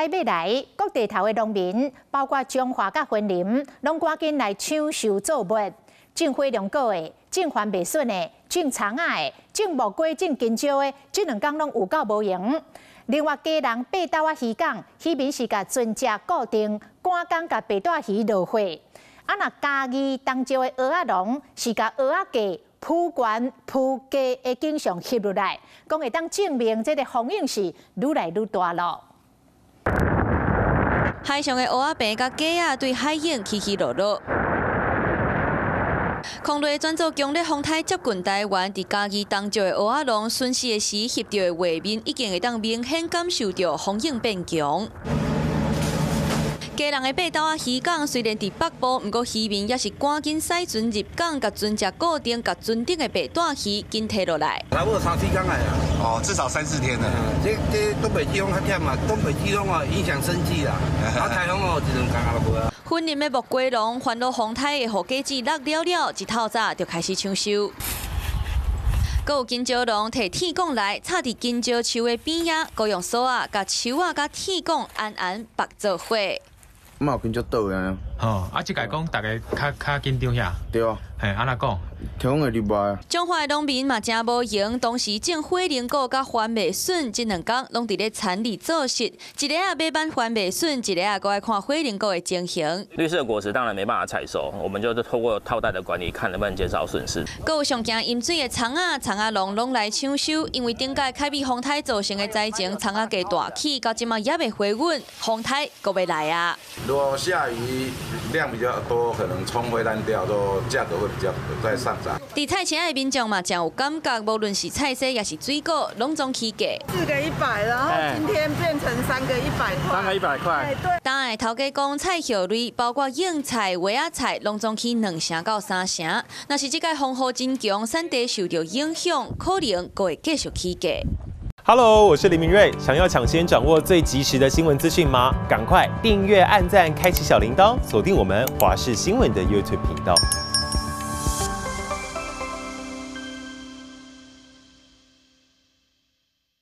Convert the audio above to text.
颱欲來，各地頭的農民，包括彰化佮雲林，攏趕緊來搶收作物。種火龍果的，種番麥筍的，種蔥仔的，種木瓜、種香蕉的，這兩工攏有夠無閒。另外，基隆八斗仔漁港，漁民是共船隻固定，趕工共白帶魚落貨。啊，若嘉義東石的蚵仔農是共蚵仔價浮懸浮低的景象翕落來，講會當證明這个風湧是愈來愈大囉。海上的蚵仔棚佮架仔對海湧起起落落。空雷轉做強烈風颱接近台灣，佇嘉義東石的蚵仔農巡視的時翕著的畫面，已經會當明顯感受著風湧變強。基隆的八斗仔漁港雖然佇北部，毋過漁民也是趕緊駛船入港，共船隻固定，共船頂的白帶魚緊提落來。差不多三四工來啊。哦，至少三四天了。這這東北季風較忝啊，東北季風哦影響生計啦。啊，颱風哦一兩工就無啊。雲林的木瓜農煩惱風颱的予果子落了了，一透早就開始搶收。閣有香蕉農提鐵摃來，插佇香蕉樹的邊仔，閣用索仔共樹仔佮鐵摃安安縛做伙。嘛有香蕉倒啊。吼，啊，這屆講逐家較較緊張遐。對啊。嘿，按怎講？聽講會入來。彰化的農民嘛誠無閒，同時種火龍果佮番麥筍，這兩工攏佇咧田裡做事。一个仔買挽番麥筍，一个仔閣愛看火龍果的情形。綠色果實當然沒辦法採收，我們就是透過套袋的管理，看能不能減少損失。閣有上驚淹水的蔥仔，蔥仔農攏來搶收，因為頂擺凱美風颱造成的災情，蔥仔價大起，到這馬猶未回穩，風颱閣欲來啊！如果下雨量比較多，可能蔥會爛掉，就價格會比較再上漲。佇菜市的民眾嘛，誠有感覺，無論是菜踅抑是水果，攏總起價。4個100，然後今天變成3個100塊。3個100塊。對。當下頭家講菜葉類，包括莺菜、萵仔菜，攏總起2成到3成。若是這擺風雨真強，產地受著影響，可能閣會繼續起價。 Hello，我是林明瑞。想要搶先掌握最及時的新聞資訊嗎？趕快訂閱、按讚、開啟小鈴鐺，鎖定我們華視新聞的 YouTube 頻道。